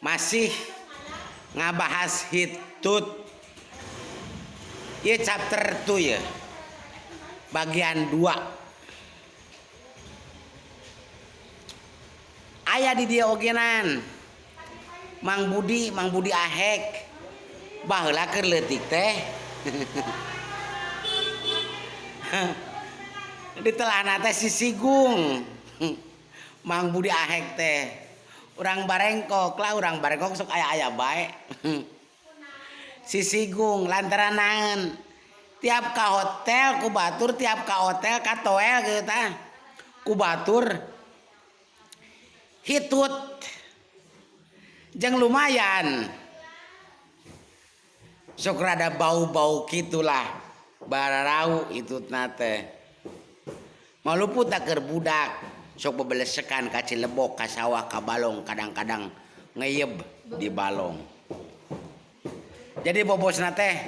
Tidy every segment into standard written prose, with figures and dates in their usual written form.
Masih ngabahas hitut. Ieu chapter 2 ya. Bagian 2. Aya di dieu ogenan. Mang Budi, Mang Budi Ahek. Baheula keur leutik teh. Ditelahna teh si Sigung. Mang Budi Ahek teh. Urang Barengkok lah, urang Barengkok sok aya-aya bae. Si Sigung lantaran naon? Tiap ka hotel ku batur, tiap ka hotel ka toel kieu tah. Ku batur hitut. Jeung lumayan. Sok rada bau-bau kitulah. Bararau hitutna teh. Maluput da keur budak sok bebelesekan ka Cilebok, ka sawah, ka balong, kadang-kadang ngeyeb di balong. Jadi bobosna teh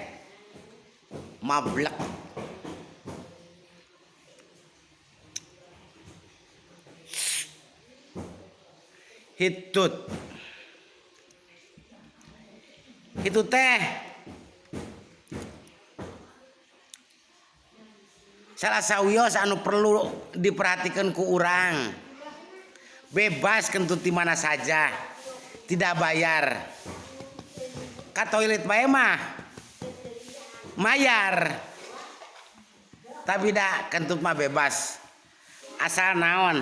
mablek. Hitut. Hitut teh salah sawios anu perlu diperhatikan ku urang. Bebas kentut di mana saja, tidak bayar. Ka toilet bae mah mayar. Tapi da kentut mah bebas. Asal naon?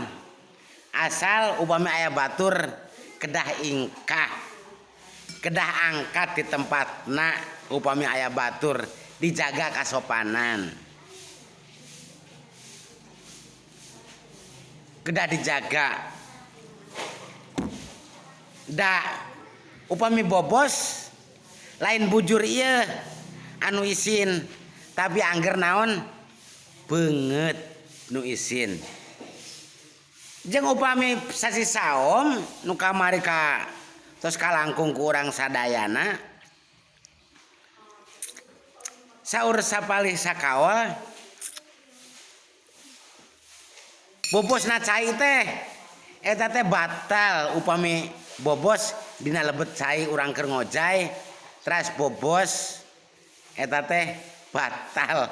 Asal upami aya batur kedah ingkah. Kedah angkat di tempatna upami aya batur, dijaga kasopanan. Kedah dijaga. Da upami bobos lain bujur ieu anu isin, tapi angger naon beungeut nu isin. Jeung upami sasi saum nu kamari ka tos kalangkung ku urang sadayana, saur sapalih sakaol bobosna cai teh eta teh batal upami bobos dina lebet cai urang keur ngojay teras bobos eta teh batal.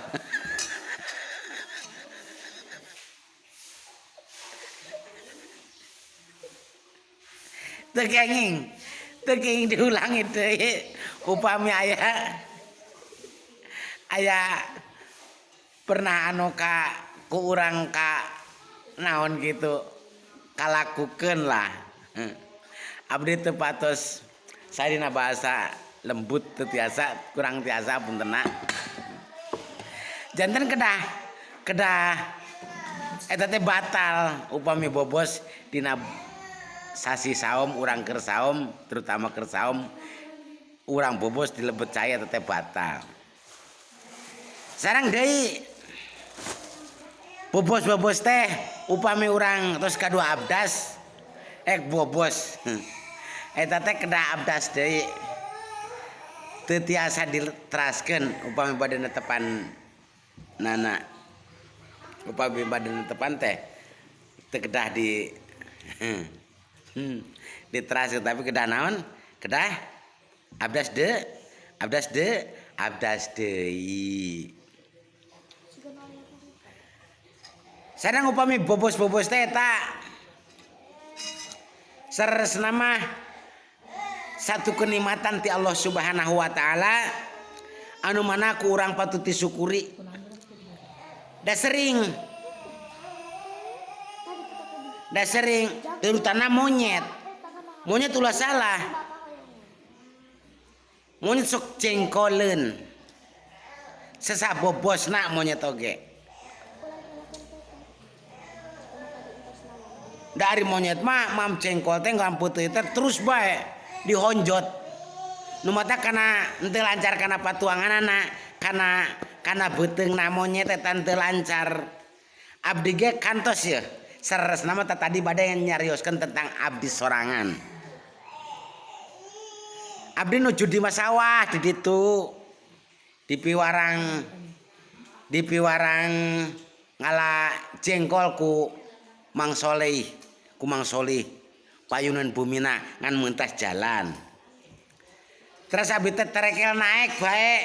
Teu kenging, teu kenging diulangi deui upami aya aya pernah anu ka ku urang ka naon kitu kalakukeun lah. Abdi teu patos sadina bahasa lembut teu tiasa kurang tiasa puntenna. Janten kedah kedah eta teh batal upami bobos dina sasi saum urang keur saum terutama keur saum urang bobos di lebet cai eta teh batal. Sareng deui bobos-bobos teh upami urang tos kadua abdas ek bobos eta teh kedah abdas deui teu tiasa diteraskeun upami bade netepan nana upami bade netepan teh teu kedah di diteraskeun tapi kedah naon kedah abdas deui abdas deui abdas deui. Sareng upami bobos-bobos teh eta saresna mah satu kenikmatan ti Allah Subhanahu wa taala anu mana ku urang patut disyukuri. Da sering da sering terutama monyet. Monyet ulah salah. Monyet sok jengkoleun. Sesah bobosna monyet oge. Da ari monyet mah mam jengkol teh ngampeuteui teh terus bae dihonjot. Nu mata kana henteu lancar kana patuanganana, kana kana beuteungna monyet eta henteu lancar. Abdi ge kantos yeuh. Sareresna mah tatadi bade nyarioskeun tentang abdi sorangan. Abdi nuju di masawah di ditu. Di piwarang ngala jengkol ku Mang Soleh, ku Mang Solih. Payunan bumina ngan mentas jalan. Terus abi teh terekel naik bae.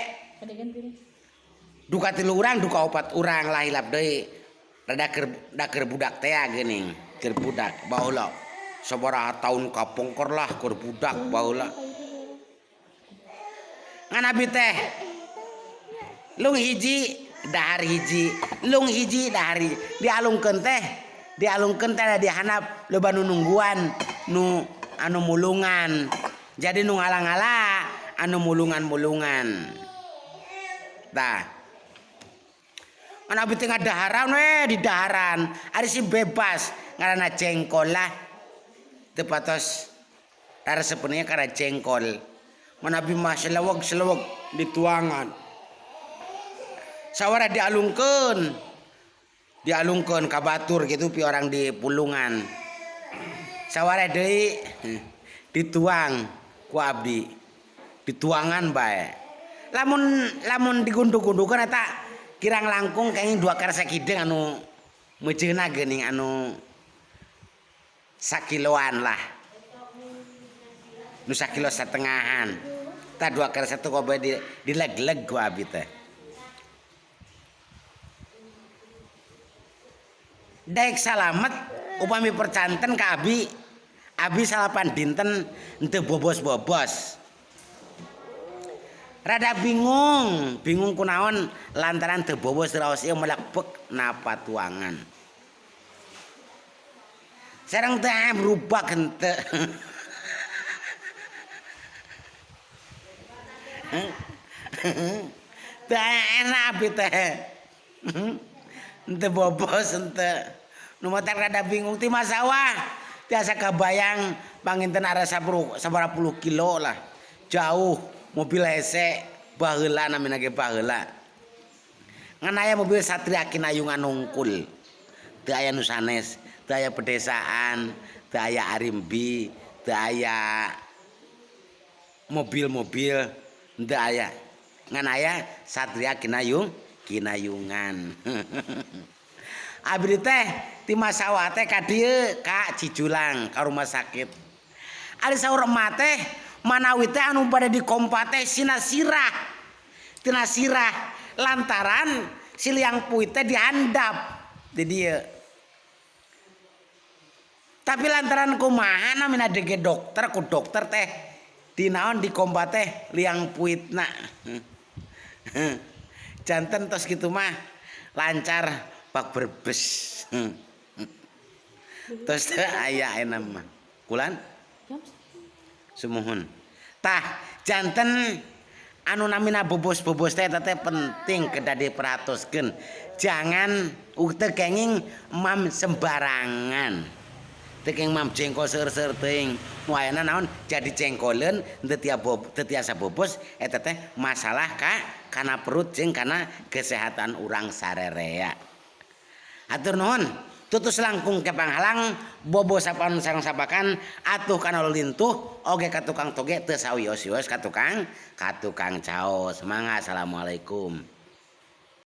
Duka 3 urang, duka 4 urang lah hilap deui. Rada keur budak teh geuning, keur budak baheula. Sabaraha taun kapungkur lah keur budak baheula. Ngan abi teh lung hiji dahar hiji, lung hiji dahar hiji. Dialungkeun teh, dialungkeun teh di handap loba nu nungguan nu anu mulungan. Jadi nu ngala-ngala anu mulungan-mulungan. Tah. Ngan abi teh ngadaharan we di daharan. Ari si bebas ngaranna jengkol lah. Teu patos resepeunnya kana jengkol. Ngan abi mah seleweg-seleweg dituangan. Sawara dialungkeun. Dialungkeun ka batur kitu pi orang di pulungan. Sawara deui dituang ku abdi. Dituangan bae. Lamun digunduk-gundukeun eta kirang langkung kenging 2 kresek hideung anu meujeuna geuning anu sakiloan lah. Nu sakilo satengahan. Tah 2 kresek teh kobe dileg-leg ku abi teh. Daek salamet upami percanten ka abi, abi salapan dinten henteu bobos-bobos. Rada bingung, bingung kunaon lantaran teu bobos raos ieu melak bek napa tuangan. Sareng teh berubah henteu. Teh enak abi teh. Henteu bobos henteu. Nu matak rada bingung ti masawah. Tiasa kabayang panginten area sabaraha puluh kilo lah. Jauh mobil hese baheula namina ge baheula. Ngan aya mobil Satria Kinayungan nungkul. Teu aya nu sanes, teu aya pedesaan, teu aya arimbi, teu aya mobil-mobil, teu aya. Ngan aya Satria Kinayungan. Abdi teh ti masawah teh ka dieu ka Cijulang ka rumah sakit. Ari saur emak teh manawi teh anu bade dikompa teh sina sirah. Tina sirah lantaran si liang puit teh dihandap di dieu. Tapi lantaran kumaha namina dege dokter ku dokter teh dinaon dikompa teh liang puitna. Janten tos kitu mah lancar bak berbes. Tos teh aya ayeuna mah. Kulan? Sumuhun. Tah janten anu namina bobos-bobos teh eta teh penting kedah diperhatoskeun. Jangan teu kenging mam sembarangan. Teu kenging mam jengkol seueur-seueur teuing. Nu ayana naon jadi jengkoleun teu tiasa bobos eta teh masalah ka kana perut jeung kana kesehatan urang sarerea. Atur nuhun. Tutus langkung ke panghalang bobo sapan sareng sapakan atuh kana lintuh oge ka tukang toge teu sawios-wios ka tukang caos. Mangga, assalamualaikum.